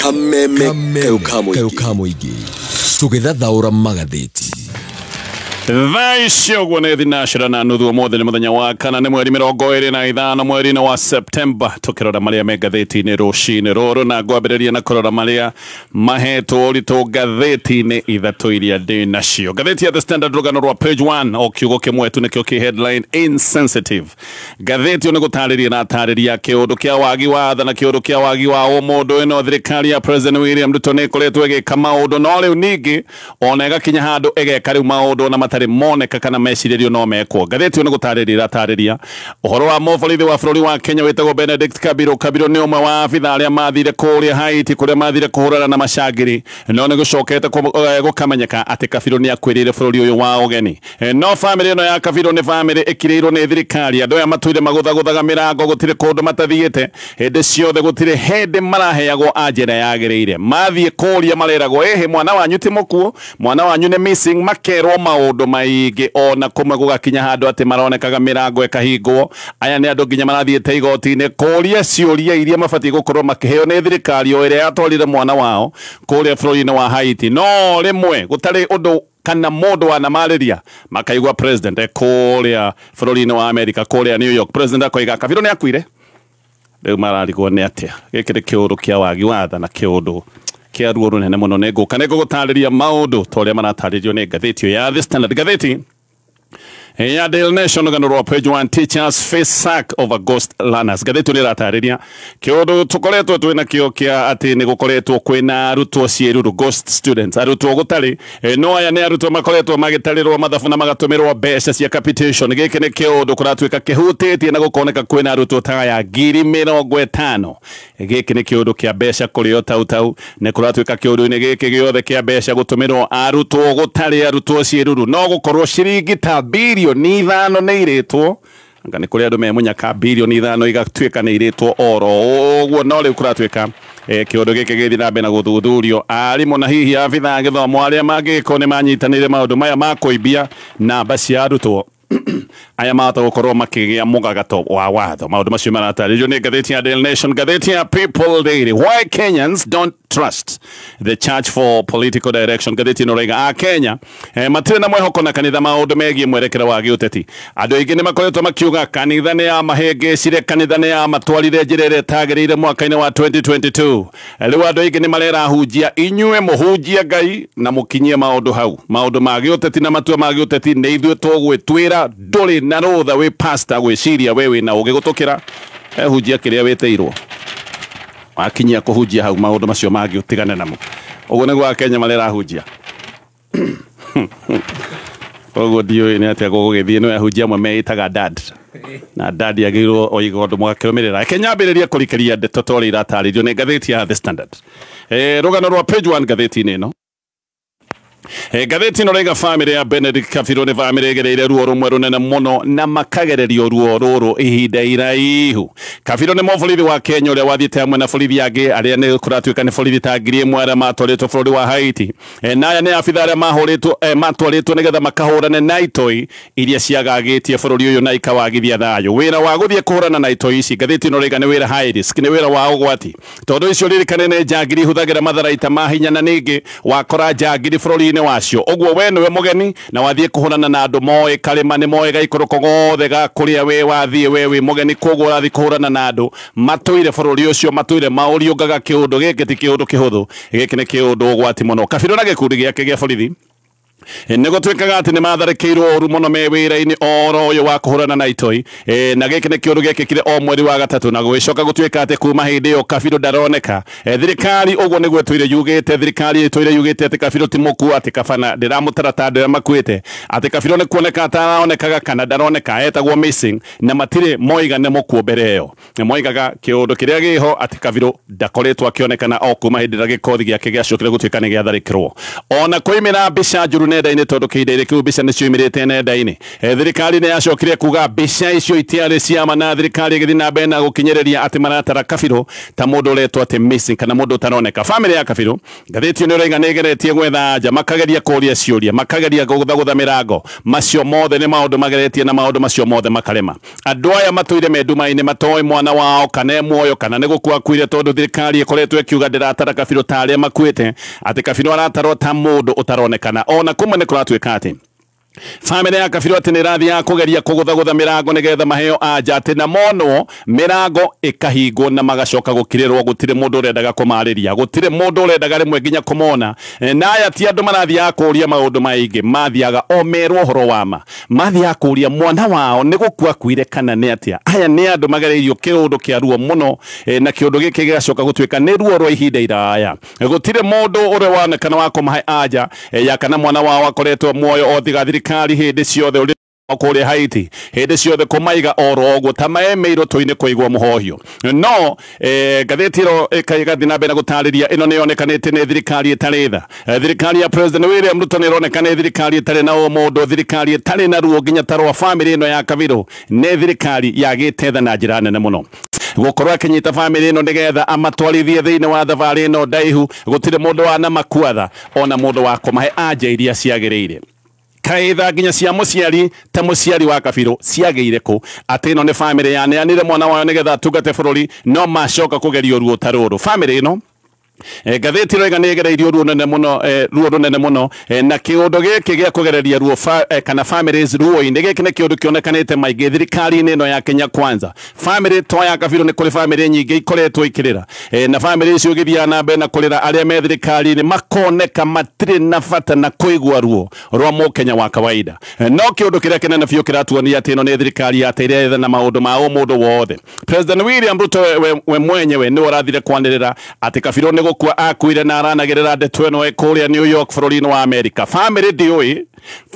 Kameme kayo ka mũingĩ tũgĩthathaũra magathĩti. Thaa ici ũguo nĩ thinacera na nuthu ũmũthĩ nĩ mũthenya wa kana nĩ mweri 25 mweri-inĩ wa Septemba, tũkĩrora marĩa me ngathĩti-inĩ rũcinĩ rũrũ, na ngwambĩrĩria na kũrora marĩa mahetwo ũritũ ngathĩti-inĩ ithatũ iria ndĩ nacio. Ngathĩti ya The Standard, rũgano rwa page 1 o kiugo kĩmwe tu nĩkĩo kĩ headline insensitive. Ngathĩti ĩyo nĩ gũtarĩria na tarĩria kĩũndũ kĩa wagi wa tha na kĩũndũ kĩa wagi wa ũmũndũ. Ĩno thirikari ya President William Ruto nĩ ĩkoretwo ĩgĩka maũndũ, no rĩu ningĩ ona ĩgakinya handũ ĩgeka rĩu maũndũ ona matarĩ moneka kana mecirĩrio no mekwo. Ngathĩti ĩyo nĩ gũtarĩria ĩratarĩria ũhoro wa mũborithi wa bũrũri wa Kenya wĩtagwo Benedict Kabiru. Kabiru nĩ ũmwe wa abitha arĩa mathire kũrĩa Haiti, kũrĩa mathire kũhũrana na macangiri, no nĩ gũcokete gũkamenyeka atĩ Kabiru nĩ akuĩrĩire bũrũri ũyũ wa ũgeni. No bamĩrĩ ĩno ya Kabiru nĩ bamĩrĩ ĩkirĩirwo nĩ thirikari. Andũ aya matũire magũthagũthaga mĩrango, gũtirĩ kũndũ matathiĩte hĩndĩ ciothe, gũtirĩ hĩndĩ maraheagwo anja ĩrĩa yagĩrĩire. Mathiĩ kũria mareragwo ĩhĩ, mwana wanyu ti mũkuũ, mwana wanyu nĩ missing, makerwo maũndũ maingĩ, ona kũmwe gũgakinya handũ atĩ maronekaga mĩrango ĩkahingwo. Aya nĩ andũ nginya marathiĩte igoti-inĩ kũria ciũria iria mabatiĩ gũkorwo makĩheo nĩ thirikari o ĩrĩa yatwarire mwana wao kũrĩa bũrũri-inĩ wa Haiti. No rĩmwe gũtarĩ ũndũ kana mũndũ wanamarĩria, makaigua president kũrĩa bũrũri-inĩ wa America, kũrĩa New York, president akoiga Kabiru nĩ akuire. Rĩu mararigwo nĩ atĩa. Gĩkĩ nĩ kĩũndũ kĩa wagi wa tha na kĩũndũ kĩa ruo rũnene mũno. Nĩ ngũka nĩ ngũgũtarĩria maũndũ ta ũrĩa maratarĩrio nĩ ngathĩti ĩyo ya The Standard. Ngathĩti ya Daily Nation, rũgano rwa page 1, teachers face sack over ghost learners. Ngathĩti nĩ ĩratarĩria kĩũndũ tũkoretwo twĩ nakĩo kĩa atĩ nĩ gũkoretwo kwĩna arutwo ciĩruru, ghost students, arutwo gũtarĩ. No aya nĩ arutwo makoretwo magĩtarĩrwo mathabu na magatũmĩrwo mbeca cia capitation. Gĩkĩ nĩ kĩũndũ kũratuĩka kĩhutĩtie na gũkoneka kwĩna arutwo ta aya 50,000. Gĩkĩ nĩ kĩũndũ kĩa mbeca kũrĩo tau tau. Nĩ kũratuĩka kĩũndũ-inĩ gĩkĩ gĩothe kĩa mbeca gũtũmĩrwo arutwo gũtarĩ, arutwo ciĩruru, no gũkorwo ciringi ta 5 billion nĩ irĩtwo. Anga nĩ kũrĩ andũ me mũnyaka 5 billion igatuĩka nĩ irĩtwo oro ũguo. No rĩu kũratuĩka kĩũndũ gĩkĩ gĩthiĩ na mbere na gũthuthurio, arimũ na hihi abitha a gĩthomo arĩa mangĩgĩkorwo nĩ manyitanĩire maũndũ maya ma kũimbia namba cia arutwo aya mahota gũkorwo makĩgĩa mũgagato wa watho. Maũndũ macio maratarĩrio nĩ ngathĩti ya Daily Nation. Ngathĩti ya People Daily, why Kenyans don't trust the church for political direction. Ngathĩti ĩno raiga a Kenya matirĩ na mwĩhoko na kanitha maũndũ megiĩ mwerekera wa gĩũteti. Andũ aingĩ nĩ makoretwo makiuga kanitha nĩ ya mahĩngĩcire, kanitha nĩ ya matwarire njĩra ĩrĩa ĩtagĩrĩire mwaka-inĩ wa 2022. Rĩu andũ aingĩ nĩ marerahunjia inyuĩ mũhunjie Ngai na mũkinyie maũndũ hau. Maũndũ ma gĩũteti na matua ma gĩũteti nĩ ithuĩ tũgwĩtuĩra. Ndũrĩ na rũtha wĩ pastor gwĩciria we wĩna ũgĩ gũtũkĩra. Ehunjia kĩrĩa wĩtĩirwo, wakinyia kũhunjia hau, maũndũ macio mangĩ ũtigane namo. Ũguo nĩguo Akenya marerahunjia. Koguo ndiũĩ nĩ atĩa gũgũgĩthiĩ. Nĩ ahunjia amwe meĩtaga dad na dad agĩrĩirwo oiga ũndũ mũgakĩrũmĩrĩra. Reke nyambĩrĩrie kũrikĩria ndeto ta ũrĩa iratarĩrio nĩ ngathĩti ya The Standard. Rũgano rwa page 1 ngathĩti-inĩ ĩno. Ngathĩti ĩno raiga bamĩrĩ ya Benedict Kabiru nĩ bamĩrĩ ĩgereire ruo rũmwe rũnene mũno na makagererio ruo rũrũ ihinda iraihu. Kabiru nĩ mũborithi wa Kenya ũrĩa wathiĩte hamwe na borithi angĩ arĩa nĩ kũratuĩka nĩ borithi ta 1,000 arĩa matwarĩtwo bũrũri wa Haiti. Na aya nĩ abitha arĩa mahũrĩtwo, matwarĩtwo nĩgetha makahũrane na itoi iria ciagagĩtie bũrũri ũyũ na ikawagithia thayũ. Wĩra wa gũthiĩ kũhũrana na itoi ici, ngathĩti ĩno raiga nĩ wĩra high risk, nĩ wĩra wa ũgwati, tondũ icio ririkane nĩ njangiri ihũthagĩra matharaita ma hinya, na ningĩ wakora njangiri bũrũri-inĩ wacio ũguo we nĩwe mũgeni na wathiĩ kũhũrana na andũ moĩ karĩma, nĩ moĩ gaikũrũko gothe ga kũrĩa we wathiĩ, we wĩ mũgeni, koguo ũrathiĩ kũhũrana na andũ matũire bũrũri ũcio, matũire maũriũngaga. Kĩũndũ gĩkĩ ti kĩũndũ kĩhũthũ, gĩkĩ nĩ kĩũndũ ũgwati mũno. Kabiru na gĩkundi gĩake gĩa borithi nĩ gũtuĩkaga atĩ nĩ matharĩkĩirwo ũru mũno me wĩra-inĩ oro ũyũ wa kũhũrana na itoi. Na gĩkĩ nĩ kĩũndũ gĩekĩkire o mweri wa gatatũ, na gũgĩcoka gũtuĩka atĩ kuma hĩndĩ ĩyo Kabiru ndaroneka. Thirikari ũguo nĩguo ĩtũire yugĩte, thirikari ĩtũire yugĩte atĩ Kabiru ti mũkuo, atĩ kabana ndĩramũtara ta andũ arĩa makuĩte, atĩ Kabiru nĩ kuoneka ataraonekaga kana ndaroneka, etagwo missing, na matirĩ moiga nĩ mũkuo. Mbere ĩyo nĩ moigaga kĩũndũ kĩrĩa gĩho atĩ Kabiru ndakoretwo akĩonekana o kuma hĩndĩ ĩrĩa gĩkothi gĩake gĩacokire gũtuĩka nĩ gĩatharĩkĩrwo. Ona kũimĩra mbica njũru. nenda-inĩ tondũ kĩhinda-inĩ kĩu mbica nĩ ciumĩrĩte nenda-inĩ. Thirikari nĩ yacokire kuga mbica icio itiarĩ ciama, na thirikari ĩgĩthiĩ na mbere na gũkinyĩrĩria atĩ maratara Kabiru ta mũndũ ũretwo atĩ missing kana mũndũ ũtaroneka. Famĩlĩ ya Kabiru ngathĩti ĩno ĩroiga nĩ ĩgeretie gwetha anja, makageria kũria ciũria, makageria gũthagũtha mĩrango, macio mothe nĩ maũndũ mageretie na maũndũ macio mothe makarema. Andũ aya matũire me nduma-inĩ matoĩ mwana wao kana e muoyo kana nĩ gũkua akuire, tondũ thirikari ĩkoretwo ĩkiuga ndĩratara Kabiru ta arĩa makuĩte, atĩ Kabiru aratarwo ta mũndũ ũtaronekana. Ona kumwe nĩ kũratuĩka atĩ famĩlĩ ya Kabiru atĩ nĩ ĩrathiaga kũgeria kũgũthagũtha mĩrango nĩgetha maheo anja, atĩ na monwo mĩrango ĩkahingwo na magacoka gũkirĩrwo. Gũtirĩ mũndũ ũrendaga kũmarĩria, gũtirĩ mũndũ ũrendaga rĩmwe nginya kũmona. Na aya ti andũ marathiaga kũria maũndũ maingĩ, mathiaga o merwo ũhoro wa ma, mathiaga kũria mwana wao nĩ gũkua akuire kana nĩ atĩa. Aya nĩ andũ magereirio kĩũndũ kĩa ruo mũno, na kĩũndũ gĩkĩ gĩgacoka gũtuĩka nĩ ruo rwa ihinda iraya. Gũtirĩ mũndũ ũrĩa wonekana wa kũmahe anja ya kana mwana wao akoretwo muoyo o tiga thirikari hĩndĩ ciothe ũrĩ kũrĩa Haiti, hĩndĩ ciothe kũmaiga oro ũguo ta maemeirwo tũ-inĩ kũigwo mũhohio. No ngathĩti ĩno ĩgathiĩ na mbere na gũtarĩria ĩno nĩ yonekanĩte nĩ thirikari ĩtarĩ tha. Thirikari ya President William Ruto nĩ ĩroneka nĩ thirikari ĩtarĩ na ũmũndũ, thirikari ĩtarĩ na ruo nginya ta rwa famĩlĩ ĩno ya Kabiru, nĩ thirikari yagĩte tha na njĩra nene mũno. Gũkorwo akĩnyita famĩlĩ ĩno nĩgetha amatwarithie thĩinĩ wa thabarĩ ĩno ndaihu, gũtirĩ mũndũ wanamakuatha ona mũndũ wa kũmahe anja iria ciagĩrĩire. Kaitha nginya cia mũciari ta mũciari wa Kabiru ciagĩire kũ atĩ ĩno nĩ famĩlĩ yaneanire mwana wayo nĩgetha atungate bũrũri, no macoka kũgerio ruo ta rũrũ. Famĩlĩ ĩno ngathĩti ĩroiga nĩ ĩgereirio ruo nene mũno, ruo rũnene mũno, na kĩũndũ gĩkĩ gĩa kũgereria ruo kana families ruo-inĩ gĩkĩ nĩ kĩũndũ kĩonekanĩte maingĩ thirikari-inĩ ĩno ya Kenya Kwanza. Famĩlĩ to ya Kabiru nĩ kũrĩ famĩlĩ nyingĩ ikoretwo ikĩrĩra, na famĩlĩ icio igĩthiaga na mbere na kũrĩra, arĩa me thirikari-inĩ makoneka matirĩ na bata na kũigua ruo rwa mũkenya wa kawaida. No kĩũndũ kĩrĩa kĩnene biũ kĩratuonia atĩ ĩno nĩ thirikari yateire na maũndũ ma ũmũndũ wothe. President William Ruto we mwenyewe nĩwe ũrathire kwanĩrĩra atĩ Kabiru nĩ gũkua akuire na aranagĩrĩra ndeto ĩno kũrĩa New York bũrũri-inĩ wa America. Famĩlĩ ndĩũĩ,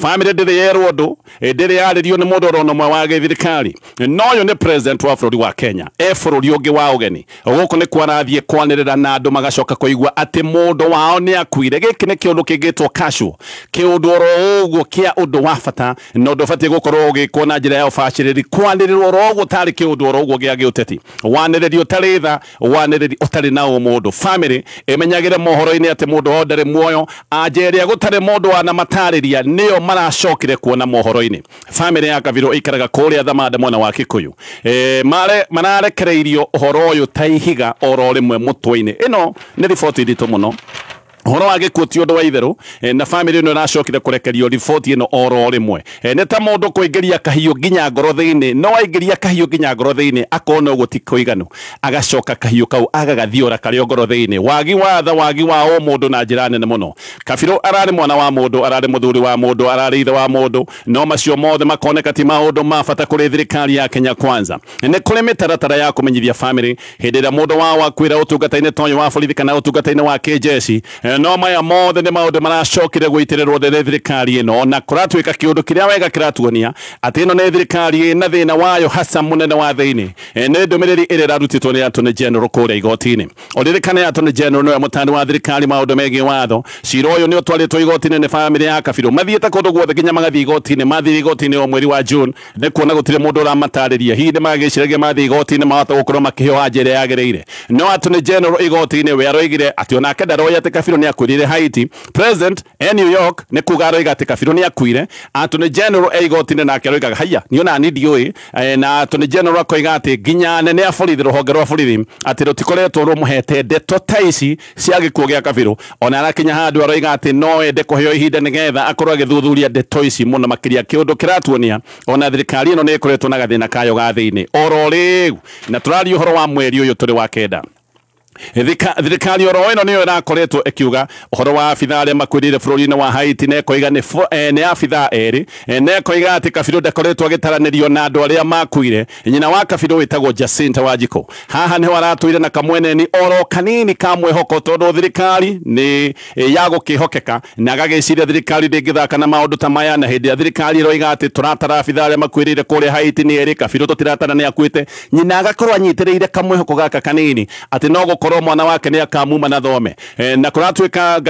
famĩlĩ ndĩrĩ yerwo ũndũ, ndĩrĩ yarĩrio nĩ mũndũ orona ũmwe wa gĩthirikari. No ũyũ nĩ president wa bũrũri wa Kenya, e bũrũri ũngĩ wa ũgeni. Gũkũ nĩ kwarathiĩ kwanĩrĩra na andũ magacoka kũigua atĩ mũndũ wao nĩ akuire. Gĩkĩ nĩ kĩũndũ kĩngĩtwo casual, kĩũndũ oro ũguo kĩa ũndũ wa bata na ũndũ ũbatiĩ gũkorwo ũgĩkwo na njĩra ya ũbacĩrĩri, kwanĩrĩrwo oro ũguo tarĩ kĩũndũ oro ũguo gĩa gĩũteti, wanĩrĩri ũtarĩ tha, wanĩrĩri ũtarĩ na ũmũndũ. Famĩlĩ ĩmenyagĩre mohoro-inĩ atĩ mũndũ wao ndarĩ muoyo, anja ĩrĩa gũtarĩ mũndũ wanamatarĩria nĩyo maracokire kuona mohoro-inĩ. Famĩlĩ ya Kabiru ĩikaraga kũrĩa Thamanda mwena wa Kikuyu. Mararekereirio ũhoro ũyũ ta ihiga oro rĩmwe mũtwe-inĩ. Ĩno nĩ riboti nditũ mũno. Ũhoro wa gĩkuũ ti ũndũ wa itherũ, na famĩlĩ ĩno ĩracokire kũrekerio riboti ĩno oro rĩmwe. Nĩ ta mũndũ kũingĩria kahiũ nginya ngoro thĩinĩ, no aingĩria kahiũ nginya ngoro thĩinĩ akona ũguo ti kũiganu, agacoka kahiũ kau agagathiũra karĩ o ngoro thĩinĩ. Wagi wa tha, wagi wa ũmũndũ na njĩra nene mũno. Kabiru ararĩ mwana wa mũndũ, ararĩ mũthuri wa mũndũ, ararĩ ithe wa mũndũ, no macio mothe makoneka ti maũndũ ma bata kũrĩ thirikari ya Kenya Kwanza. Nĩ kũrĩ mĩtaratara ya kũmenyithia famĩlĩ hĩndĩ ĩrĩa mũndũ wao akuĩra ũtungata-inĩ ta ũyũ wa borithi kana ũtungata-inĩ wa kĩjeshi. No maya mothe nĩ maũndũ maracokire gũitĩrĩrwo nĩ thirikari ĩno, na kũratuĩka kĩũndũ kĩrĩa wega kĩratuonia atĩ ĩno nĩ thirikari ĩna thĩna wayo hasa mũnene wa thĩinĩ. Nĩ ndũmĩrĩri ĩrĩa ĩrarutĩtwo nĩ Attorney General kũrĩa igoti-inĩ. Ũririkane Attorney General nĩwe mũtani wa thirikari maũndũ megiĩ watho. Cira ũyũ nĩ ũtwarĩtwo igoti-inĩ nĩ famĩlĩ ya Kabiru, mathiĩte kũndũ guothe nginya magathiĩ igoti-inĩ. Mathiĩ igoti-inĩ o mweri wa June nĩ kuona gũtirĩ mũndũ ũramatarĩria. Hihi nĩ magĩciragia mathiĩ igoti-inĩ mahota gũkorwo makĩheo anja ĩrĩa yagĩrĩire. No Attorney General igoti-inĩ we aroigire atĩ onake ndaroĩ atĩ Kabiru nĩ akuĩrĩire Haiti. President e New York nĩ kuga aroiga atĩ Kabiru nĩ akuire. Attorney General e igoti-inĩ nake aroigaga haiya niĩ ona niĩ ndiũĩ. Na Attorney General akoiga atĩ nginya anene a borithi, rũhonge rwa borithi, atĩ rũtikoretwo rũmũhete ndeto ta ici cia gĩkuũ gĩa Kabiru. Ona arakinya handũ aroiga atĩ no ende kũheo ihinda nĩgetha akorwo agĩthuthuria ndeto ici mũno makĩria. Kĩũndũ kĩratuonia ona thirikari ĩno nĩ ĩkoretwo na gathĩna kayo ga thĩinĩ oro rĩu, na tũraria ũhoro wa mweri ũyũ tũrĩ wa kenda. Thirikari oro ĩno nĩyo ĩrakoretwo ĩkiuga ũhoro wa abithaa arĩa makuĩrĩire bũrũri-inĩ wa Haiti, na ĩkoiga nĩ abithaa erĩ, na ĩkoiga atĩ Kabiru ndakoretwo agĩtaranĩrio na andũ arĩa makuire. Nyina wa Kabiru wĩtagwo Jacinta Wanjikũ haha nĩho aratũire na kamweneni oro kanini ka mwĩhoko, tondũ thirikari nĩ ya gũkĩhokeka, na agagĩciria thirikari ndĩngĩthaka na maũndũ ta maya. Na hĩndĩ ya thirikari ĩroiga atĩ tũratara abithaa arĩa makuĩrĩire kũrĩa Haiti nĩ erĩ, Kabiru tũtiratara nĩ akuĩte, nyina agakorwo anyitĩrĩire kamwĩhoko gaka kanini atĩ no gũkorwo gũkorwo mwana wake nĩ akamuma na thome. Na kũratuĩka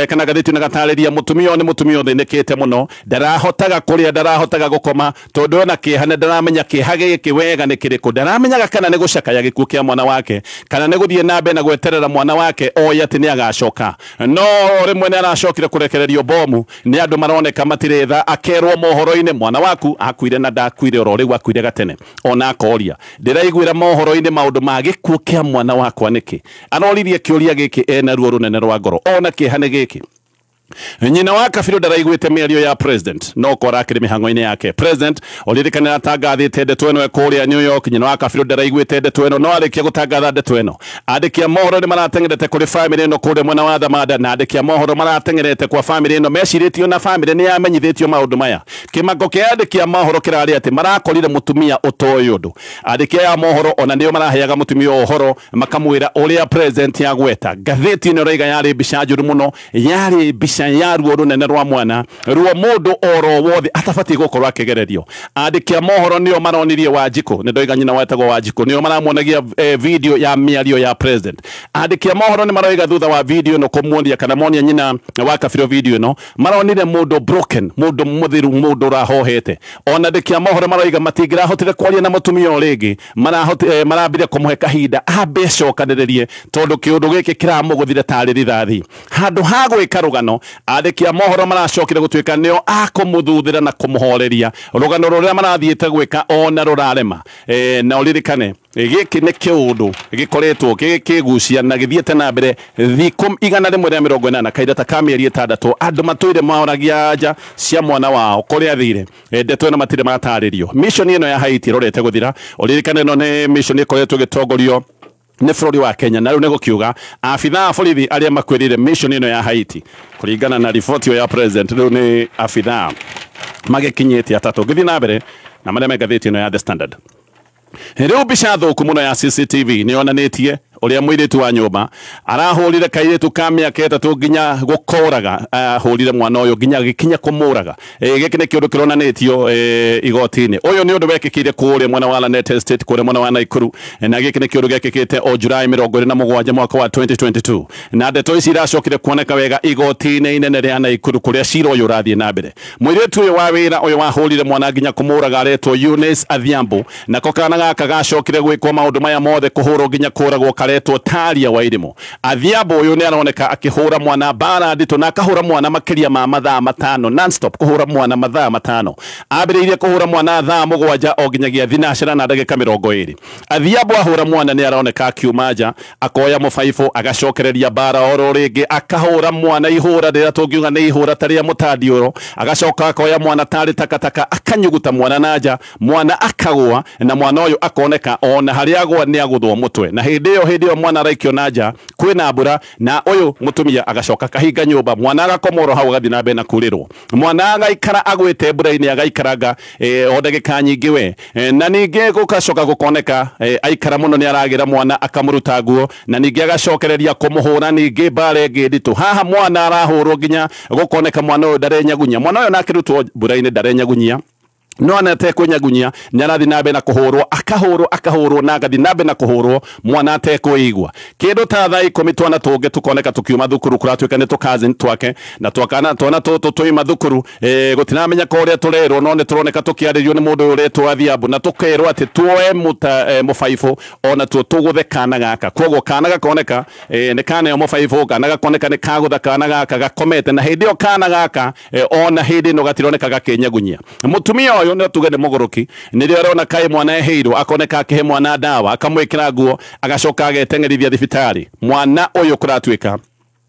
kana ngathĩti na gatarĩria mũtumia ũyũ nĩ mũtumia ũthĩnĩkĩte mũno, ndarahotaga kũrĩa, ndarahotaga gũkoma tondũ ona kĩeha na ndaramenya kĩeha gĩkĩ wega nĩ kĩrĩkũ, ndaramenyaga kana nĩ gũcakaya gĩkuũ kĩa mwana wake kana nĩ gũthiĩ na mbere na gweterera mwana wake oĩ atĩ nĩ agacoka. No rĩmwe nĩ aracokire kũrekererio bomu nĩ andũ maroneka matirĩ tha, akerwo mohoro-inĩ mwana waku akuire na ndakuire oro rĩu akuire gatene. Ona akoria ndĩraiguĩra mohoro-inĩ maũndũ ma gĩkuũ kĩa mwana wakwa nĩkĩ? Aroririe kĩũria gĩkĩ ena ruo rũnene rwa ngoro, ona kĩeha nĩ gĩkĩ. Nyina wa Kabiru ndaraiguĩte mĩario ya president no kora akĩrĩ mĩhang'o-inĩ yake. President ũririkane atangathĩte ndeto ĩno kũrĩa New York. Nyina wa Kabiru ndaraiguĩte ndeto ĩno no arĩkia gũtangatha ndeto ĩno, andĩki a mohoro nĩ marateng'erete kũrĩ famĩlĩ ĩno kũrĩa mwena wa Thamanda, na andĩki a mohoro marateng'erete kwa famĩlĩ ĩno mecirĩtio na famĩlĩ nĩ yamenyithĩtio maũndũ maya. Kĩmako kĩa andĩki a mohoro kĩrarĩ atĩ marakorire mũtumia ũtoĩ ũndũ. Andĩki aya a mohoro ona nĩo maraheaga mũtumia ũhoro makamwĩra ũrĩa president agweta. Ngathĩti ĩno ĩroiga yarĩ mbica njũru mũno, yarĩ mbica ya ruo runene rwa mwana ruo mundu oro wothe atabatiĩ gũkorwo akĩgererio. Andĩki a mohoro nĩo maronirie Wanjikũ, nĩ ndoiga nyina wetagwo Wanjikũ, nĩo maramuonagia video ya mĩario ya president. Andĩki a mohoro nĩ maroiga thutha wa video ĩno kũmuonia kana monia nyina wa Kabiru video ĩno, maronire mũndũ broken, mũndũ mũthiru, mũndũ ũrahohete. Ona andĩki a mohoro maroiga matingĩrahotire kwaria na mũtumia ũyũ rĩngĩ, marambire kũmũhe kahinda ambe acokanĩrĩrie tondũ kĩũndũ gĩkĩ kĩramũgũthire tarĩ rithathi. Handũ ha gwĩka rũgano, andĩki a mohoro maracokire gũtuĩka nĩo akũmũthuthĩra na kũmũhoreria rũgano rũrĩa marathiĩte gwĩka ona rũrarema. Na ũririkane gĩkĩ nĩ kĩũndũ gĩkoretwo gĩkĩgucia na gĩthiĩte na mbere thikũ 180 kahinda ta ka mĩeri 6, andũ matũire maoragia anja cia mwana wao kũrĩa athire. Ndeto ĩno matirĩ matarĩrio. Mission ĩno ya Haiti ĩrorete gũthira. Ũririkane ĩno nĩ mission ĩkoretwo ĩgĩtongorio nĩ bũrũri wa Kenya, na rĩu nĩ gũkiuga abithaa a borithi arĩa makuĩrĩire mission ĩno ya Haiti kũringana na riboti ya president rĩu nĩ abithaa magĩkinyĩte atatũ. Ngĩthiĩ na mbere na marĩa me ngathĩti ĩno ya The Standard. Rĩu mbica thũku mũno ya CCTV nĩ yonanĩtie ũrĩa mũirĩtu wa nyũmba arahũrire kairĩtu ka mĩaka 3 nginya gũkoraga, ahũrire mwana ũyũ nginya gĩkinya kũmũraga. Gĩkĩ nĩ kĩũndũ kĩronanĩtio igoti-inĩ. Ũyũ nĩ ũndũ wekĩkire kũrĩa mwena wa Lanet Estate kũrĩa mwena wa Nakuru, na gĩkĩ nĩ kĩũndũ gĩekĩkĩte o Julai 27 mwaka wa 2022, na ndeto ici iracokire kuoneka wega igoti-inĩ inene rĩa Nakuru kũrĩa cira ũyũ ũrathiĩ na mbere. Mũirĩtu ũyũ wa wĩra ũyũ wahũrire mwana nginya kũmũraga aretwo Eunice Adhiambo, nako kana gaka gacokire gwĩkwo maũndũ maya mothe kũhũrwo nginya kũragwo karetwo Taria Wairimu. Adhiambo ũyũ nĩ aroneka akĩhũra mwana mbara nditũ na akahũra mwana makĩria ma mathaa 5 non-stop, kũhũra mwana mathaa 5. Ambĩrĩirie kũhũra mwana thaa 7 o nginyagia 9:20. Adhiambo ahũra mwana nĩ aroneka akiuma nja, akoya mũbaibũ agacokereria mbara oro rĩngĩ, akahũra mwana ihũra rĩrĩa tũngiuga nĩ ihũra ta rĩa mũtandiũro, agacoka akoya mwana tarĩ takataka akanyuguta mwana na nja, mwana akagũa na mwana ũyũ akoneka ona harĩa agũa nĩ agũthwo mũtwe. Na hĩndĩ ĩyo mwana araikio na nja kwĩna mbura, na ũyũ mũtumia agacoka akahinga nyũmba, mwana agakomorwo hau agathiĩ na mbere na kurĩrwo, mwana agaikara agwĩte mbura-inĩ agaikaranga o ndagĩka nyingĩ we. Na ningĩ gũgacoka gũkoneka aikara mũno nĩ aragĩra mwana akamũruta nguo, na ningĩ agacokereria kũmũhũra ningĩ mbara ĩngĩ nditũ. Haha mwana arahũrwo nginya gũkoneka mwana ũyũ ndarenyagunyia, mwana ũyũ nakĩrutwo mbura-inĩ ndarenyagunyia, no anate kwĩnyagunyia nĩ arathiĩ na mbere na kũhũrwo, akahũrwo akahũrwo na agathiĩ na mbere na kũhũrwo mwana atekwĩigua. Kĩndũ ta thaa 10 twana tũngĩ tũkoneka tũkiuma thukuru, kũratuĩka nĩ tũkazini twake na twakana twana tũtũ tũima thukuru, gũtiramenyeka ũrĩa tũrerwo, no nĩ tũroneka tũkĩarĩrio nĩ mũndũ ũyũ ũretwo Adhiambo na tũkerwo atĩ tuoe mũbaibũ ona tuo tũgũthe kana gaka. Koguo kana gakoneka nĩ kaneo mũbaibũ, kana gakoneka nĩ kagũtha kana gaka gakomete, na hĩndĩ ĩyo kana gaka ona hĩndĩ ĩno gatironeka gakĩnyagunyia. Mũtumia ũyũ nĩ tuge nĩ mũgũrũki, nĩrĩo arona kaĩ mwana eheirwo, akoneka akĩhe mwana ndawa, akamwĩkĩra nguo, agacoka ageteng'erithia thibitarĩ. Mwana ũyũ kũratuĩka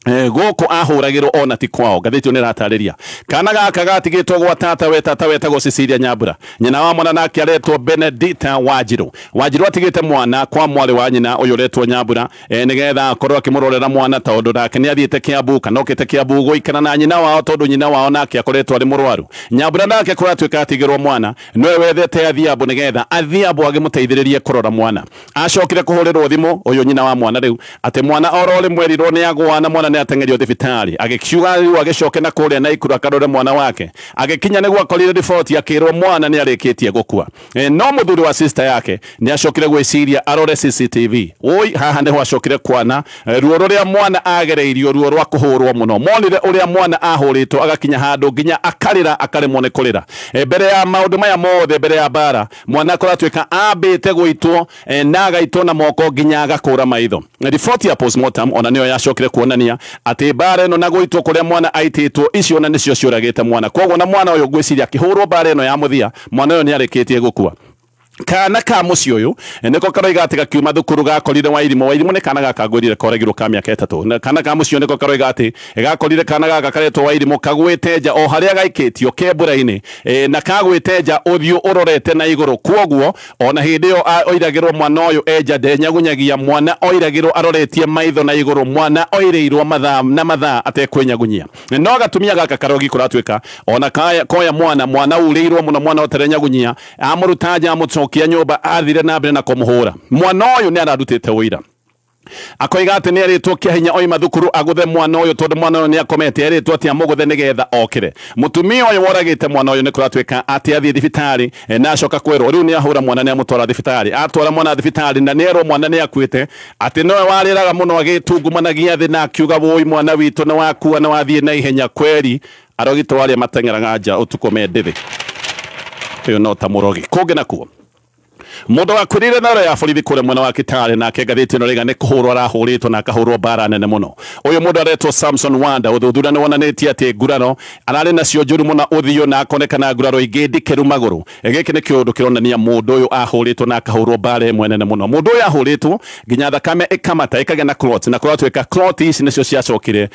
gũkũ ahũragĩrwo ona ti kwao. Ngathĩti ĩyo nĩ ĩratarĩria kana gaka gatigĩtwo gwa tata we, tata wetagwo Cecilia Nyambura, nyina wa mwana nake aretwo Benedita Wanjiru. Wanjiru atigĩte mwana kwa mwarĩ wa nyina ũyũ ũretwo Nyambura, nĩgetha akorwo akĩmũrorera mwana tondũ nake nĩ athiĩte Kiambu kana okĩte Kiambu gũikara na nyina wao tondũ nyina wao nake akoretwo arĩ mũrwaru. Nyambura nake kũratuĩka atigĩrwo mwana, nĩwe wethete Adhiambo nĩgetha Adhiambo agĩmũteithĩrĩrie kũrora mwana. Acokire kũhũrĩrwo thimũ ũyũ nyina wa mwana rĩu atĩ mwana oro rĩmwe erirwo nĩ agũa na mwana nĩ ateng'erio thibitarĩ agĩkiuga rĩu agĩcoke na kũrĩa Naikuru akarore mwana wake agĩkinya nĩguo akorire riboti akĩrwo mwana nĩ arĩkĩtie gũkua. No mũthuri wa sister yake nĩ acokire gwĩciria arore CCTV. Oi haha nĩho acokire kwana ruo rũrĩa mwana agereirio, ruo rwa kũhũrwo mũno. Monire ũrĩa mwana ahũrĩtwo agakinya handũ nginya akarĩra akaremwo nĩ kũrĩra. Mbere ya maũndũ maya mothe, mbere ya bara, mwana akoratuĩka ambĩte gũitwo na agaitwo na moko nginya agakũra maitho. Riboti ya postmortem ona nĩyo yacokire kuonania atĩ bara ĩno na gũitwo kũrĩa mwana aitĩtwo icio na nĩcio ciũragĩte mwana. Koguo na mwana ũyũ ngwĩciria akĩhũrwo bara ĩno ya mũthia, mwana ũyũ nĩ arĩkĩtie gũkua. Kana ka mũciĩ ũyũ nĩko karoiga atĩ gakiuma thukuru gakorire Wairimũ. Wairimũ nĩ kana gaka ngwĩrire koragirwo ka mĩaka 3. Kana ka mũciĩ ũyũ nĩko karoiga atĩ gakorire kana gaka karetwo Wairimũ kagwĩte nja o harĩa gaikĩtio kembura-inĩ, na kagwĩte nja ũthiũ ũrorete na igũrũ. Kwoguo ona hĩndĩ ĩyo oiragĩrwo mwana ũyũ enja ndenyagunyagia, mwana oiragĩrwo aroretie maitho na igũrũ, mwana oirĩirwo mathaa na mathaa atekwĩnyagunyia. No gatumia gaka karogi kũratuĩka ona koya mwana, mwana urĩirwo mũno, mwana ũtarenyagunyia, amũruta nja amũcokia nyũmba athire na mbere na kũmũhũra. Mwana ũyũ nĩ ararutĩte ũira akoiga atĩ nĩ erĩtwo kĩa hinya oima thukuru agũthe mwana ũyũ tondũ mwana ũyũ nĩ akomete, erĩtwo atĩ amũgũthe nĩgetha okĩre. Mũtumia ũyũ woragĩte mwana ũyũ nĩ kũratuĩka atĩ athiĩ thibitarĩ na acoka kwĩrwo rĩu nĩ ahũra mwana nĩ amũtwara thibitarĩ. Atwara mwana thibitarĩ na nĩ erwo mwana nĩ akuĩte, atĩ nowe warĩraga mũno agĩtungumanagia thĩ na akiuga wũi mwana witũ nĩ wakua na wathiĩ na ihenya kweri. Arogitwo arĩa mateng'eraga nja ũtukũ me ndĩthĩ, ũyũ no ta mũrogi. Kũngĩ nakuo mũndũ wakwĩrĩire naro ya borithi kũrĩa mwena wa Kitale nake ngathĩti ĩno rĩga nĩ kũhũrwo arahũrĩtwo na akahũrwo mbara nene mũno. Ũyũ mũndũ aretwo Samson Wanda. Ũthuthuria nĩ wonanĩtie atĩ nguraro ararĩ nacio njũru mũno ũthiũ na akonekana nguraro ingĩ ndikĩru magũrũ. Gĩkĩ nĩ kĩũndũ kĩronania mũndũ ũyũ ahũrĩtwo na akahũrwo mbara ĩmwe nene mũno. Mũndũ ũyũ ahũrĩtwo nginya thakame ĩkamata ĩkagĩa na clot, na kũratuĩka clot ici nĩcio ciacokire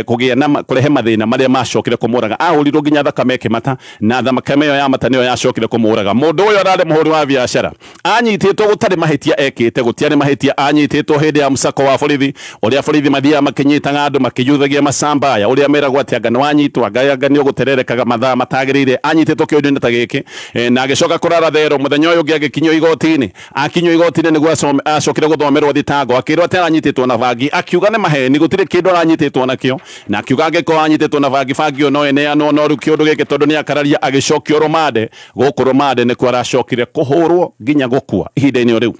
kũgĩa na kũrehe mathĩna marĩa macokire kũmũraga. Ahũrirwo nginya thakame ĩkĩmata na thakame ĩyo yamata nĩyo yacokire kũmũraga. Mũndũ ũyũ ararĩ mũhũri wa biacara, anyitĩtwo gũtarĩ mahĩtia ekĩte, gũtiarĩ mahĩtia, anyitĩtwo hĩndĩ ya mũsako wa borithi ũrĩa borithi mathiaga makĩnyitaga andũ makĩyuthagia macambaya ũrĩa meragwo atĩ anga nĩ wanyitwo, anga nĩ ũgũtererekaga mathaa matagĩrĩire. Anyitĩtwo kĩũndũ-inĩ ta gĩkĩ na agĩcoka kũrara thero. Mũthenya ũyũ ũngĩ agĩkinyio igoti-inĩ, akinyio igoti-inĩ nĩguo acokire gũthomerwo thitango, akĩrwo atĩ aranyitĩtwo na bangi, akiuga nĩ maheni, gũtirĩ kĩndũ aranyitĩtwo nakĩo, na akiuga angĩkorwo anyitĩtwo na bangi, bangi ĩyo no ĩneanwo, no rĩu kĩũndũ gĩkĩ tondũ nĩ akararia agĩcokio rũmande. Gũkũ rũmande nĩkuo aracokire kũhũrwo nginya gũkua ihinda-inĩ o rĩu.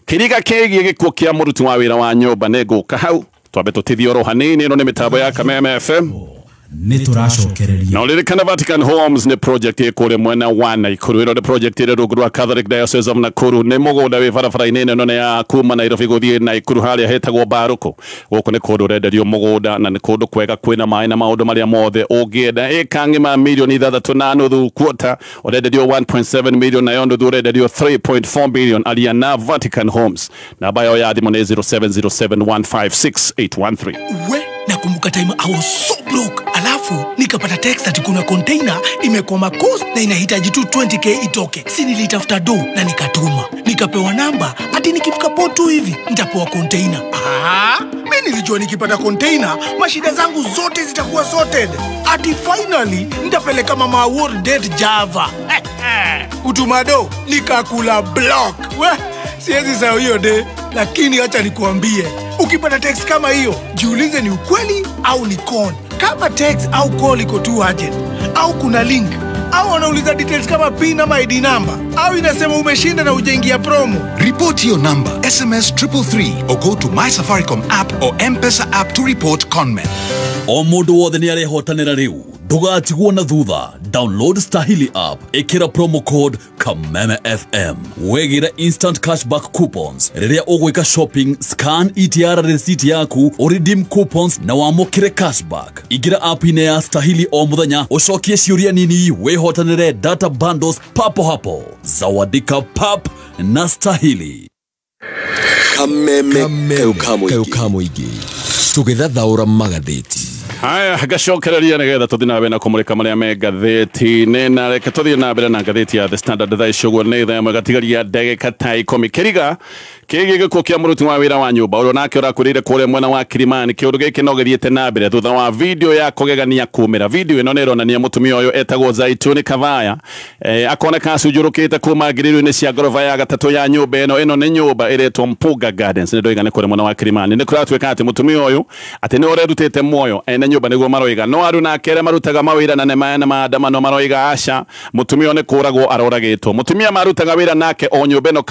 Kĩriga kĩgiĩ gĩkuũ kĩa mũruti wa wĩra wa nyũmba nĩ ngũka hau twambe tũtithie oro hanini. Ĩno nĩ mĩtambo ya Kameme FM nĩ tũracokereria. Na ũririkane Vatican Homes nĩ project ĩ kũrĩa mwena wa Nakuru. Ĩno nĩ project ĩrĩ rungu rwa Catholic Diocese of Nakuru. Nĩ mũgũnda wĩ barabara-inĩ nene ya kuma Nairobi gũthiĩ Nakuru harĩa hetagwo Mbarũkũ. Gũkũ nĩ kũndũ ũrenderio mũgũnda na nĩ kũndũ kwega kwĩna maĩ na maũndũ marĩa mothe ũngĩenda. Ĩka ng'ima milioni 6.5 quarter ũrenderio 1.7 million, nayo nuthu ũrenderio 3.4 million. Aria na Vatican Homes, namba yao ya thimũ nĩ 0707156813. We, nakumbuka time I was so broke, alafu nikapata text ati kuna container imekwama coast na inahitaji tu 20k itoke. Si nilitafuta do na nikatuma, nikapewa namba ati nikifika port tu hivi nitapewa container. Mimi nilijua nikipata container mashida zangu zote zitakuwa sorted, ati finally nitapeleka mama world date Java. Utumado nikakula block. We, siwezi sahau hiyo day, lakini acha nikuambie, ukipata text kama hiyo jiulize ni ukweli au ni con. Kama text au call iko too urgent, au kuna link, au wanauliza details kama PIN ama ID number, au inasema umeshinda na hujaingia promo, report your number, SMS 333 or go to My Safaricom app or M-Pesa app to report conmen. O mũndũ wothe nĩ arehotanĩra rĩu, ndũgatigwo na thutha. Download Stahili app, ĩkĩra promo code Kameme FM, wegĩre instant cashback coupons rĩrĩa ũgwĩka shopping. Scan ETR receipt yaku ũredeem coupons na wamũkĩre cashback. Ingĩra app-inĩ ya Stahili o mũthenya ũcokie ciũria nini wĩhotanĩre data bundles papo hapo. Zawadika pap na Stahili. Kameme kaũkamũingĩ tũgĩthathaũra magathĩti. Haya gacokereria nigetha tuthi na mbere na kumurika maria me ngathĩti-inĩ, na reke tuthiĩ na mbere na ngathĩti ya The Standard thaa ici ũguo nĩ thaa ĩmwe gatigaria ndagĩka ta 10. Kĩriga kĩgiĩ gĩkuũ kĩa mũruti wa wĩra wa nyũmba ũrĩa nake ũrakuĩrĩire kũrĩa mwena wa Kilimani, kĩũndũ gĩkĩ no gĩthiĩte na mbere thutha wa video ya kũgegania kumĩra. Video ĩno nĩ ĩronania mũtumia ũyũ etagwo Zaituni Kavaya, akoneka acunjũrũkĩte kuma ngirĩrũ-inĩ cia ngoroba ya gatatũ ya nyũmba ĩno. Ĩno nĩ nyũmba ĩretwo Mpuga Gardens, nĩ ndoiga nĩ kũrĩa mwena wa Kilimani. Nĩ kũratuĩka atĩ mũtumia ũyũ atĩ nĩ ũrerutĩte muoyo ene nyũmba nĩguo maroiga, no aru nake arĩa marutaga mawĩra na nĩ maandamano maroiga aca, mũtumia ũyũ nĩ kũragwo aroragĩtwo. Mũtumia marutaga wĩra nake o nyũmba ĩno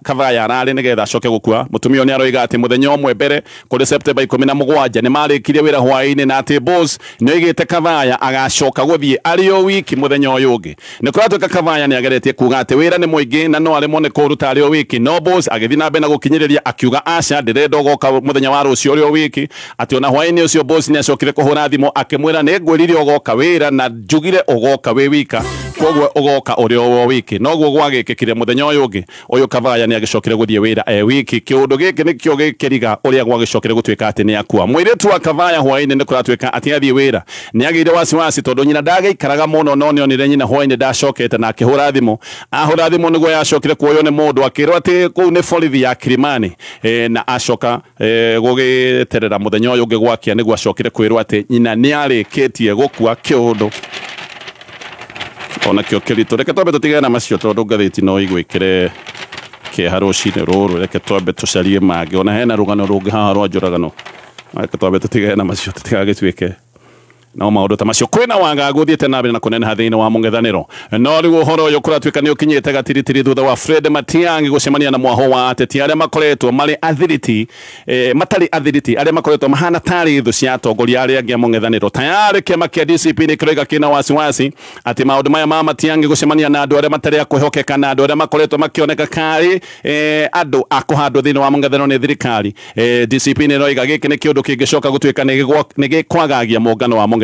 Kavaya ararĩ nĩgetha acoke gũkua. Mũtumia ũyũ nĩ aroiga atĩ mũthenya ũmwe mbere kũrĩ Septemba 17 nĩ marĩkirie wĩra hwaĩ-inĩ, na atĩ boss nĩ oigĩte Kavaya agacoka gũthiĩ arĩ o wiki mũthenya ũyũ ũngĩ. Nĩ kũratuĩka Kavaya nĩ ageretie kuga atĩ wĩra nĩ mũingĩ na no aremwo nĩ kũũruta arĩ o wiki, no boss agĩthiĩ na mbere na gũkinyĩrĩria akiuga aca, ndĩrenda ũgoka mũthenya wa rũciũ ũrĩ o wiki. Atĩ ona hwaĩ-inĩ ũcio boss nĩ acokire kũhũra thimũ akĩmwĩra nĩ ngwĩrire ũgoka wĩra na njugire ũgoka wĩ wika, koguo ũgoka ũrĩ o wiki. Noguo gwagĩkĩkire mũthenya ũyũ ũngĩ ũyũ Kavaya nĩ agĩcokire gũthiĩ wĩra e wiki. Kĩũndũ gĩkĩ nĩkĩo gĩkĩriga ũrĩa gwagĩcokire gũtuĩka atĩ nĩ akua. Mũirĩtu wa Kavaya hwaĩ-inĩ nĩ kũratuĩka atĩ athiĩ wĩra nĩ agĩire wasiwasi tondũ nyina ndagĩikaraga mũno, no nĩ onire nyina hwaĩ-inĩ ndacokete na akĩhũra thimũ. Ahũra thimũ nĩguo yacokire kuoywo nĩ mũndũ akĩrwo atĩ kũu nĩ borithi ya Kilimani, na acoka gũgĩterera mũthenya ũyũ ũngĩ gwakia nĩguo acokire kwĩrwo atĩ nyina nĩ arĩkĩtie gũkua. Kĩũndũ ona kĩo kĩritũ. Reke twambe tũtigane na macio tondũ ngathĩti no igwĩkĩre kĩeha rũcinĩ rũrũ. Reke twambe tũcarie mangĩ, ona hena rũgano rũngĩ haha rwa njũragano. Reke twambe tũtigane na macio tũtigagĩtuĩke no maũndũ ta macio. Kwĩna wagagu ũthiĩte na mbere na kũneneha thĩinĩ wa mũng'ethanĩro, no rĩu ũhoro ũyũ kũratuĩka nĩ ũkinyĩte gatiritiri thutha wa Fred Matiang'i gũcemania na mwaho wa ateti arĩa makoretwo marĩ athiriti, matarĩ athiriti, arĩa makoretwo mahana tarĩ thũ cia atongoria arĩa angĩ a mũng'ethanĩro. Tayarĩ kĩama kĩa DCP nĩ kĩroiga kĩna wasiwasi atĩ maũndũ maya ma Matiang'i gũcemania na andũ arĩa matarĩ a kwĩhokeka na andũ arĩa makoretwo makĩoneka karĩ andũ a kũhandwo thĩinĩ wa mũng'ethanĩro nĩ thirikari. DCP nĩ ĩroiga gĩkĩ nĩ kĩũndũ kĩngĩcoka gũtuĩka nĩ gĩkwagagia mũngano wa mũng'ethanĩro.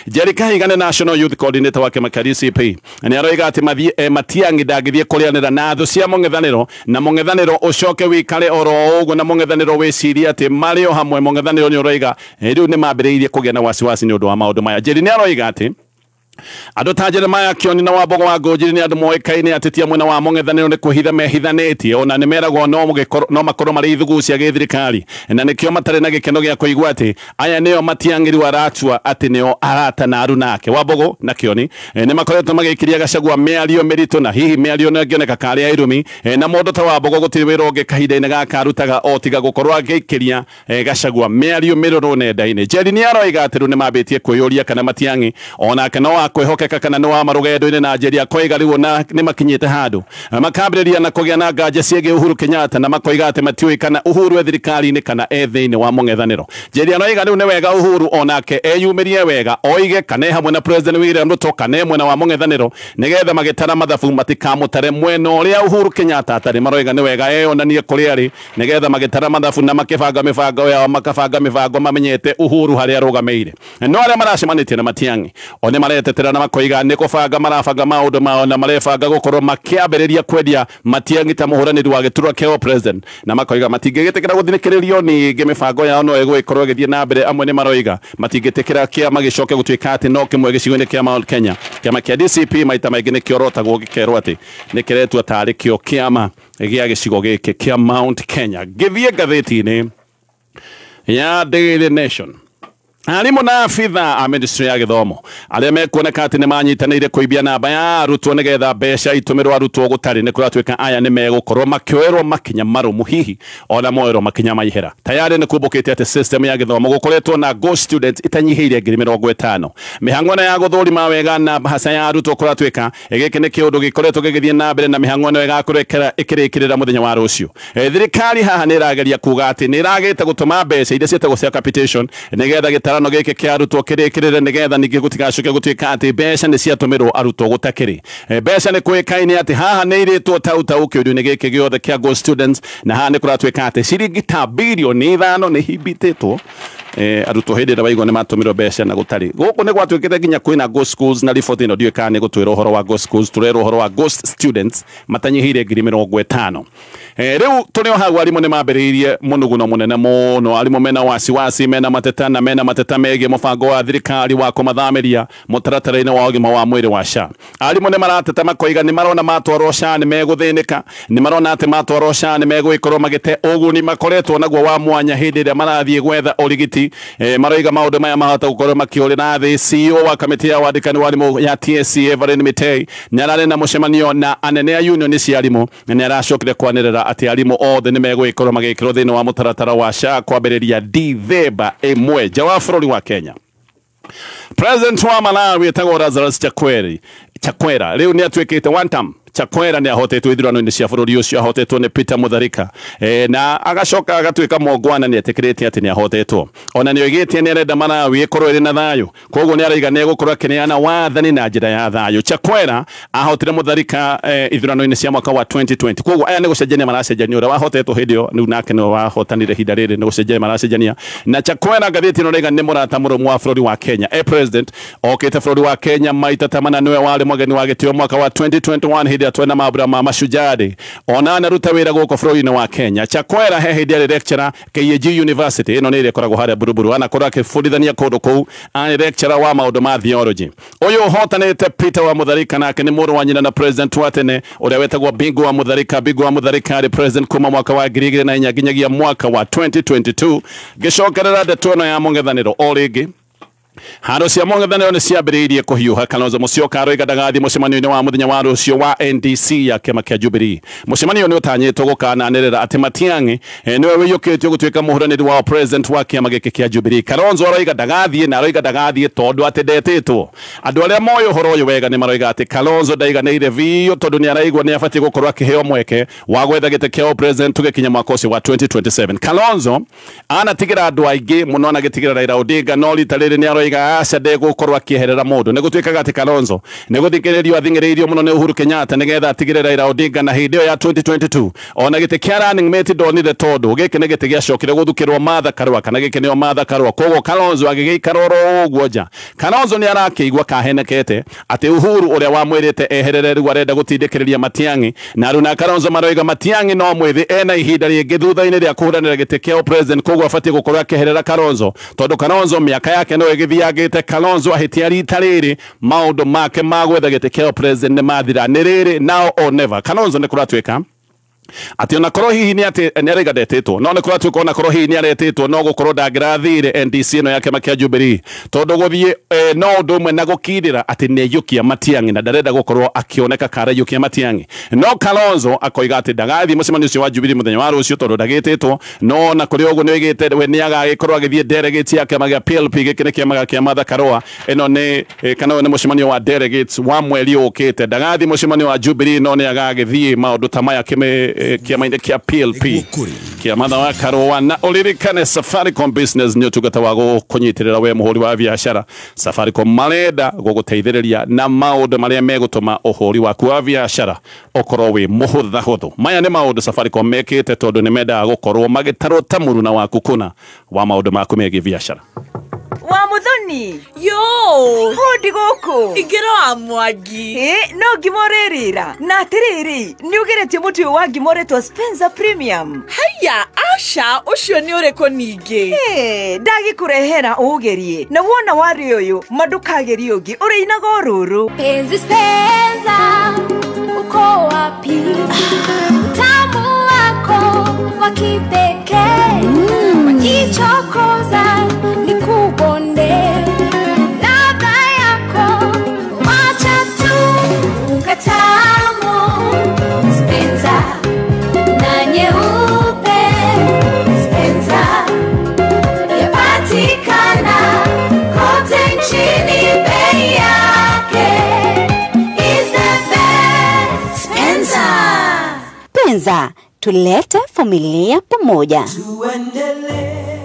Jerry Kahiga nĩ National Youth Coordinator wa kĩama kĩa DCP nĩ aroiga atĩ Matiang'i ndangĩthiĩ kũrĩanĩra na thũ cia mũng'ethanĩro na mũng'ethanĩro ũcoke wĩikare oro ũguo, na mũng'ethanĩro wĩcirie atĩ marĩ o hamwe. Mũng'ethanĩro nĩ ũroiga rĩu nĩ mambĩrĩirie kũgĩa na wasiwasi nĩ ũndũ wa maũndũ maya. Jerry nĩ aroiga atĩ andũ ta Jeremiah Kioni na Wambogo wa Ngũnjiri nĩ andũ moĩkaine atĩ tia mwena wa mũng'ethanĩro nĩ kwĩhitha mehithanĩtie, ona nĩ meragwo no makorwo marĩ ithugu cia gĩthirikari, na nĩkĩo matarĩ na gĩkeno gĩa kũigua atĩ aya nĩo Matiang'i rĩu aratua atĩ nĩo arata na aru nake. Wambogo na Kioni nĩ makoretwo magĩikiria Gachagua mĩario mĩritũ, na hihi mĩario ĩno ĩngĩoneka karĩ ya irumi, na mũndũ ta Wambogo gũtirĩ wĩra ũngĩ kahinda-inĩ gaka arutaga o tiga gũkorwo agĩikiria Gachagua mĩario mĩrũrũ nenda-inĩ. Jerry nĩ aroiga atĩ rĩu nĩ mambĩtie kwĩyũria kana Matiang'i onake no kwĩhokeka kana nĩ wa marũgendo-inĩ, na Njeri akoiga rĩu ona nĩ makinyĩte handũ makambĩrĩria na kũgĩa na nganja ciĩgiĩ Uhuru Kenyatta, na makoiga atĩ matiũĩ kana Uhuru e thirikari-inĩ kana e thĩinĩ wa mũng'ethanĩro. Njeri aroiga rĩu nĩ wega Uhuru onake eyumĩrie wega oige kana e hamwe na President William Ruto kana e mwena wa mũng'ethanĩro, nĩgetha magĩtara mathabu matikamũtare mwena ũrĩa Uhuru Kenyatta atarĩ. Maroiga nĩ wega eyonanie kũrĩa arĩ nĩgetha magĩtara mathabu na makĩbanga mĩbango yao, makabanga mĩbango mamenyete Uhuru harĩa arũgamĩire. No arĩa maracemanĩtie na Matiang'i o nĩ maretetera na makoiga nĩ kũbanga marabanga maũndũ mao na marebanga gũkorwo makĩambĩrĩria kwendia Matiang'i ta mũhũranĩri wa gĩturwa kĩa president, na makoiga matingĩgĩtĩkĩra gũthinĩkĩrĩrio ningĩ mĩbango yao no ĩgũgĩkorwo ĩgĩthiĩ na mbere. Amwe nĩ maroiga matingĩtĩkĩra kĩama gĩcoke gũtuĩka atĩ no kĩmwe gĩcigo-inĩ kĩa Mount Kenya. Kĩama kĩa DCP maita maingĩ nĩ kĩorotagwo gĩkerwo atĩ nĩ kĩretua tarĩ kĩo kĩama gĩa gĩcigo gĩkĩ kĩa Mount Kenya. Ngĩthiĩ ngathĩti-inĩ ya Daily Nation, arimũ na abitha a ministry ya gĩthomo arĩa mekuoneka atĩ nĩ manyitanĩire kũibia namba ya arutwo nĩgetha mbeca itũmĩrwo arutwo gũtarĩ, nĩ kũratuĩka aya nĩ megũkorwo makĩoerwo makinya marũmu, hihi ona moerwo makinya ma ihera. Tayarĩ nĩ kumbũkĩte atĩ system ya gĩthomo gũkoretwo na ghost students itanyihĩire 50,000. Mĩhang'o ĩno ya gũthũrima wega na mbahaca ya arutwo kũratuĩka gĩkĩ nĩ kĩũndũ gĩkoretwo gĩgĩthiĩ na mbere, na mĩhang'o ĩno ĩgakorwo ĩkĩrĩkĩrĩra mũthenya wa rũciũ. Thirikari haha nĩ ĩrageria kuga atĩ nĩ ĩragĩte gũtũma mbeca iria ciĩtagwo cia capitation nĩgetha gĩtarano gĩkĩ kĩa arutwo kĩrĩkĩrĩre, nĩgetha ningĩ gũtigacoke gũtuĩka atĩ mbeca nĩ ciatũmĩrwo arutwo gũtakĩrĩ. Mbeca nĩ kũĩkaine atĩ haha nĩ irĩtwo tautau kĩũndũ-inĩ gĩkĩ gĩothe kĩa ghost students, na haha nĩ kũratuĩka atĩ ciringi ta birioni 5 nĩ himbitĩtwo arutwo hĩndĩ ĩrĩa waigua nĩ matũmĩrwo mbeca na gũtarĩ. Gũkũ nĩ gwatuĩkĩte nginya kwĩna ghost schools, na riboti ĩno ndiũĩ kana nĩ gũtwĩra ũhoro wa ghost schools, tũrerwo ũhoro wa ghost students matanyihĩire 50,000. Rĩu tũrĩ o hau arimũ nĩ mambĩrĩirie mũnuguno mũnene mũno, arimũ mena wasiwasi, mena mateta na mena mateta megiĩ mũbango wa thirikari wa kũmathamĩria mũtaratara-inĩ wa ũgima wa mwĩrĩ wa SHA. Arimũ nĩ marateta makoiga nĩ marona matwarwo SHA nĩ megũthĩnĩka, nĩ marona atĩ matwarwo SHA nĩ megũgĩkorwo magĩte ũguni makoretwo naguo wa mwanya hĩndĩ ĩrĩa marathiĩ gwetha ũrigiti. Maroiga maũndũ maya mahota gũkorwo makĩũrĩra thĩ. CEO wa kamĩtĩ ya wandĩkani wa arimũ ya TSC Everin Mitei nĩ ararĩ na mũcemanio na anene a union cia arimũ na nĩ aracokire kwanĩrĩra atĩ arimũ othe nĩ megũgĩkorwo magĩkĩrwo thĩinĩ wa mũtaratara wa SHA kwambĩrĩria Dithemba 1 nja wa bũrũri wa Kenya. President wa Malawi etagwo Lazarus Chakwera rĩu nĩ atuĩkĩte one term. Chakwera nĩ ahotetwo ithurano-inĩ cia bũrũri ũcio, ahotetwo nĩ Peter Mutharika, na agacoka agatuĩka mũngwana, nĩ etĩkĩrĩte atĩ nĩ ahotetwo. Ona nĩ oigĩte nĩ arenda Malawi ĩkorwo ĩrĩ na thayũ, koguo nĩ araiga nĩ egũkorwo akĩneana wathani na njĩra ya thayũ. Chakwera ahotire Mutharika ithurano-inĩ cia mwaka wa 2020, koguo aya nĩ gũcenjania maracenjania, ũrĩa wahotetwo hĩndĩ ĩyo rĩu nake nĩwe wahotanire ihinda rĩrĩ, nĩ gũcenjania maracenjania. Na Chakwera ngathĩti ĩno ĩraiga nĩ mũrata mũrũmu wa bũrũri wa Kenya. President okĩte bũrũri wa Kenya maita ta mana, nĩwe warĩ mũgeni wa gĩtĩo mwaka wa 2021 hĩndĩ twena mambura ma Mashujaa Day, ona anaruta wĩra gũkũ bũrũri-inĩ wa Kenya. Chakwera he hĩndĩ arĩ lecturer KAG University, ĩno nĩ ĩrĩa ĩkoragwo harĩa Buruburu, anakorwo akĩbundithania kũndũ kũu, arĩ lecturer wa maũndũ ma theology. Ũyũ ũhotanĩte Peter wa Mutharika nake nĩ mũrũ wa nyina na president wa tene ũrĩa wetagwo Bingu wa Mutharika. Bingu wa Mutharika arĩ president kuma mwaka wa 2004 nginyagia mwaka wa 2022. Ngĩcokerera ndeto ĩno ya mũng'ethanĩro o rĩngĩ, haro cia mũng'ethanĩro nĩ ciambĩrĩirie kũhiũha. Kalonzo Musyoka aroiga ndagathiĩ mũcemanio-inĩ wa mũthenya wa rũciũ wa NDC ya kĩama kĩa Jubilee. Mũcemanio nĩ ũtanyĩtwo gũkananĩrĩra atĩ Matiang'i nĩwe wĩiyũkĩtio gũtuĩka mũhũranĩri wa president wa kĩama gĩkĩ kĩa Jubilee. Kalonzo aroiga ndagathiĩ, na aroiga ndagathiĩ tondũ atĩ ndetĩtwo. Andũ arĩa moĩ ũhoro ũyũ wega nĩ maroiga atĩ Kalonzo ndaiganĩire biũ, tondũ nĩ araigua nĩ abatiĩ gũkorwo akĩheo mweke wa gwetha gĩtĩ kĩa president tũgĩkinya mwaka ũcio wa 2027. Kalonzo anatigĩra andũ aingĩ mũno, anagĩtigĩra Raila Odinga, no rita rĩrĩ nĩ aroiga aca ndegũkorwo akĩeherera mũndũ. Nĩ gũtuĩkaga atĩ Kalonzo nĩ gũthingĩrĩrio athingĩrĩirio mũno nĩ Uhuru Kenyatta nĩgetha atigĩre Raila Odinga, na hĩndĩ ĩyo ya 2022 ona gĩtĩ kĩa running mate ndonire, tondũ gĩkĩ nĩ gĩtĩ gĩacokire gũthukĩrwo Martha Karua, kana gĩkĩ nĩo Martha Karua. Koguo Kalonzo agĩgĩikara oro ũguo nja. Kalonzo nĩ arakĩigua kahenekete atĩ Uhuru ũrĩa wamwĩrĩte eherere rĩu arenda gũtindĩkĩrĩria Matiang'i, na rĩu na Kalonzo maroiga Matiang'i no mwĩthĩ, ena ihinda rĩngĩ thutha-inĩ rĩa kũhũranĩra gĩtĩ kĩa president, koguo abatiĩ gũkorwo akĩeherera Kalonzo, tondũ Kalonzo mĩaka yake no ĩgĩthiangĩte. Kalonzo ahĩtia rita rĩrĩ maũndũ make ma gwetha gĩtĩ kĩa president nĩ mathira, nĩ rĩrĩ now or never. Kalonzo nĩ kũratuĩka atĩ ona korwo hihi nĩ atĩ nĩ araiga ndetĩtwo, no nĩ kũratuĩka ona korwo hihi nĩ aretĩtwo, no gũkorwo ndangĩrathire NDC ĩno ya kĩama kĩa Jubilee, tondũ gũthiĩ no ũndũ ũmwe na gũkirĩra atĩ nĩ aiyũkia Matiang'i, na ndarenda gũkorwo akĩoneka ka araiyũkia Matiang'i. No Kalonzo akoiga atĩ ndagathiĩ mũcemanio ũcio wa Jubilee mũthenya wa rũciũ tondũ ndagĩtĩtwo, no ona kũrĩ ũguo nĩ oigĩte we nĩ agagĩkorwo agĩthiĩ delegates ya kĩama gĩa PLP. Gĩkĩ nĩ kĩama kĩa Martha Karua, ĩno nĩ kana ũyũ nĩ mũcemanio wa delegates wa mweri ũkĩte. Ndagathiĩ mũcemanio wa Jubilee, no nĩ agagĩthiĩ maũndũ ta maya kĩama-inĩ kĩa PLP kĩa Martha wa Karua. Na ũririkane Safaricom Business nĩ ũtungata wa gũkũnyitĩrĩra we mũhũri wa biacara. Safaricom marenda gũgũteithĩrĩria na maũndũ marĩa megũtũma ũhũri waku wa biacara ũkorwo wĩ mũhũthahũthũ. Maya nĩ maũndũ Safaricom mekĩte tondũ nĩ mendaga gũkorwo magĩtarwo ta mũruna waku kũna wa maũndũ maku megiĩ biacara. Wa Muthoni. Yo. Hodi gũkũ. Ingĩra wa Mwangi. No ngima ũrĩrĩra. Na atĩrĩrĩ, nĩ ũgeretie mũtu ũyũ wa ngima ũretwo Spencer Premium? Haya, aca, ũcio nĩ ũrĩkũ ningĩ? Ndagĩkũrehera ũgerie. Na wona warĩ ũyũ, ma ndũkagerie ũngĩ, ũrĩinaga o rũrũ. Penzi Spencer, uko wapi? Utamu wako wa kipekee. Wajichokoza nikubonde. Ladha yako wacha tu ukatamu. Spencer na nyeupe. Spencer yapatikana kote nchini, bei yake is the best. Spencer. Spencer, tulete familia pamoja.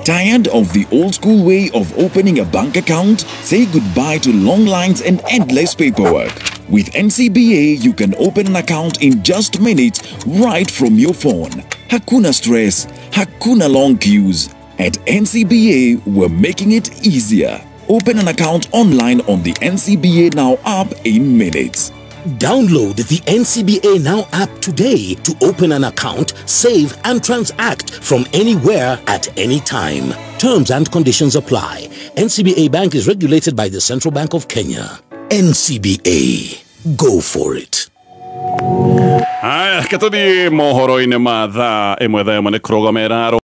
Tired of the old school way of opening a bank account? Say goodbye to long lines and endless paperwork. With NCBA, you can open an account in just minutes right from your phone. Hakuna stress, hakuna long queues. At NCBA, we're making it easier. Open an account online on the NCBA Now app in minutes. Download the NCBA Now app today to open an account, save, and transact from anywhere at any time. Terms and conditions apply. NCBA Bank is regulated by the Central Bank of Kenya. NCBA. Go for it. Haya, reke tũthiĩ mohoro-inĩ ma thaa 1 thaa 1 nĩ kũrũgama ĩrarũ.